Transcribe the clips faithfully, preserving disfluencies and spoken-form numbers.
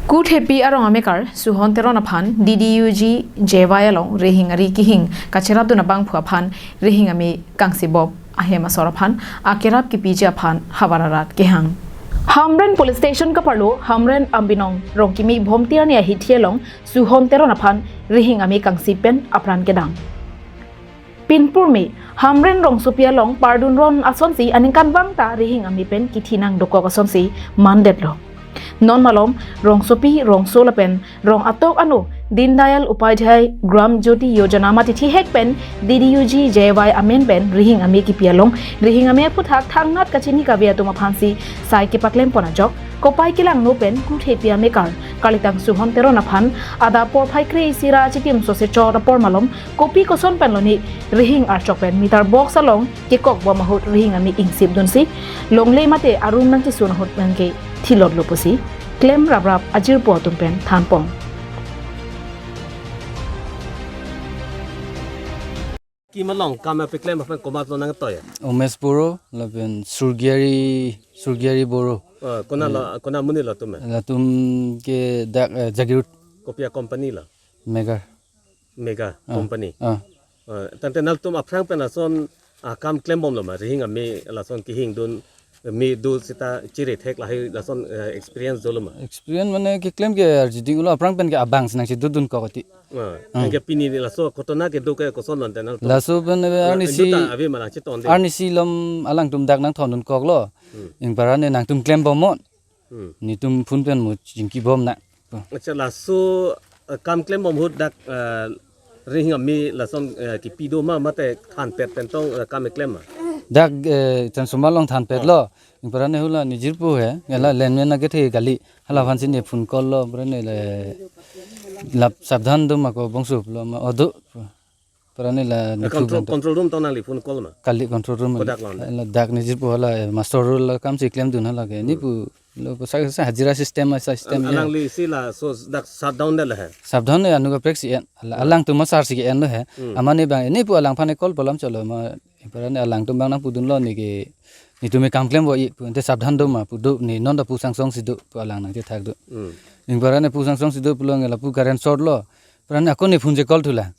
Kuthepi arong amekar Suhon Teron aphan D D U G J Y along rihing ari kehing kacherapdun abangphu aphan rihing ame kangsibop ahem asor aphan akerap kipiji aphan havar arat kehang. Hamren Police Station kaparlo Hamren Ambinong Rongkimi Bhomti arni ahithi along Suhon Teron aphan rihing ame kangsi pen apran kedam. Pinpurme Hamren rongsopi along pardun ron asonsi aningkanvang ta rihing ame pen kithi nangdokok asonsi mandetlo. Non malom rongsopi rongso lapen rong atok ano Dindayal Upadhyay Gram Jyoti Yojana mate thihek pen D D U G J Y amen pen rihing ame kipi along rihing ame aphuthak thangnat kachini kave atum aphansi sai kepaklem pon ajok kopai kelangno pen kuthepi amekar kalitang Suhon Teron aphan adap porphai kre-isi ra achitim sose chot apor malom kopi koson pen loni rihing archok pen meter box along kekok bom ahut rihing ame ingsip dunsi longle mate arum nangchesun ahut nangkethilotlo pusi klem raprap ajirpo atum pen thanpon. Kim along kam apeklem aphan komat lo nangtoi ya? Omes Boro lapen Surgiari Surgiari Boro. Eh, kona la kona amonit lo atum ya? Latum ke dak eh, Jagiroad Kopia company lo. Mega. Mega Ah, company. Ah. Eh, tangte nangtum aphrang pen lason ah, kam klembom lo ma rihing ame lason kehing dun me do seta chirethek lahai lason eh, experience dolo ma? Experience mane keklem ke arjiding ulo aphrang pen ke abang sinang si dudun kok ati. Ah, hmm. Ke pini laso kotona kedo ke koson lon tenang to. Laso pen eh, arnisi juta ave ma nangcheton de. Arnisi lom alangtum dak nangthondun koklo. Hmm. Ingparan ne nangtum klembom mo. Hmm. Netum phun pen mo chingkibom na. Acha laso eh, kam klembom ahut dak eh, rihing ame lason eh, kipi do ma mate thanpet pen tong eh, kam klem ma. Dak eh, chansomar along thanpetlo. Ingparan ne hula nejirpo he. Gala lenmen na kethe kali. Hala aphansi ne phone call lo. Ingparan ne le lap sabdhan do ma ko bongso lo ma odo. Ingparan ne la ne control, control room tong nangli phone call ma. Kali control room. Kodak lo. La dak nejirpo hala eh, master roll la kam si klemdun hala ke. Nepu lo ko sa sa hajira system sa system. Alangli si laso dak shutdown de la he. Shutdown de anu kaprek si en. Alangtum asar si ke en lo he. Amane bang nepu alangphan call polam cholo ma. Ingparan ne alangtum bang nangpudunlo ne ke netum me kam klem bo i pu ante sabdhan do ma pu do ne non da pu sangsong si do pu alang nangchethak do. Ingparan ne pu sangsong si do pulo nge lapu current short lo. Ingparan ne ako ne phone je call thulang.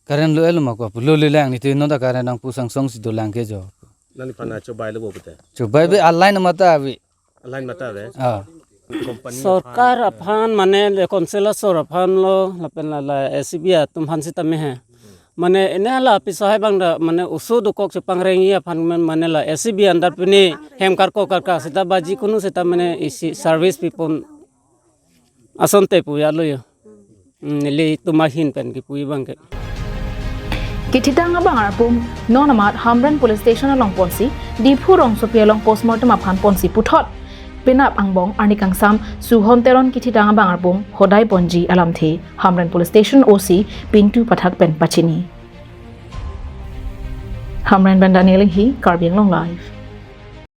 Current lo elo ma ko pu lo le lang netum non da current nangpu sangsong si dolang ke jo. Nangli phana chobai lo bo pute. Chobai be aline mata abi. Aline mata be. Ah. Company sorkar aphan mane le council asor aphan lo lapen la la S C B atum aphan sitame he. Mane ene la pisa hai bang da mane oso dokok chepangrengji aphan mane la S C B under pini hem karko karka sita baji kunu sita mane isi service pipon asonte pu ya lo yo. Neli tuma hin pen kipu abang ke. Kithitang abang arpum non amat Hamren Police Station along ponsi Diphu rongsopi along postmortem aphan ponsi puthot. Penap angbong arni kangsam Suhon Teron kithitang abang arpum hodai ponji alamthe Hamren Police Station O C Pintu Pathak pen pachini. Hamren pen Daniel Inghi, Karbi Anglong Live.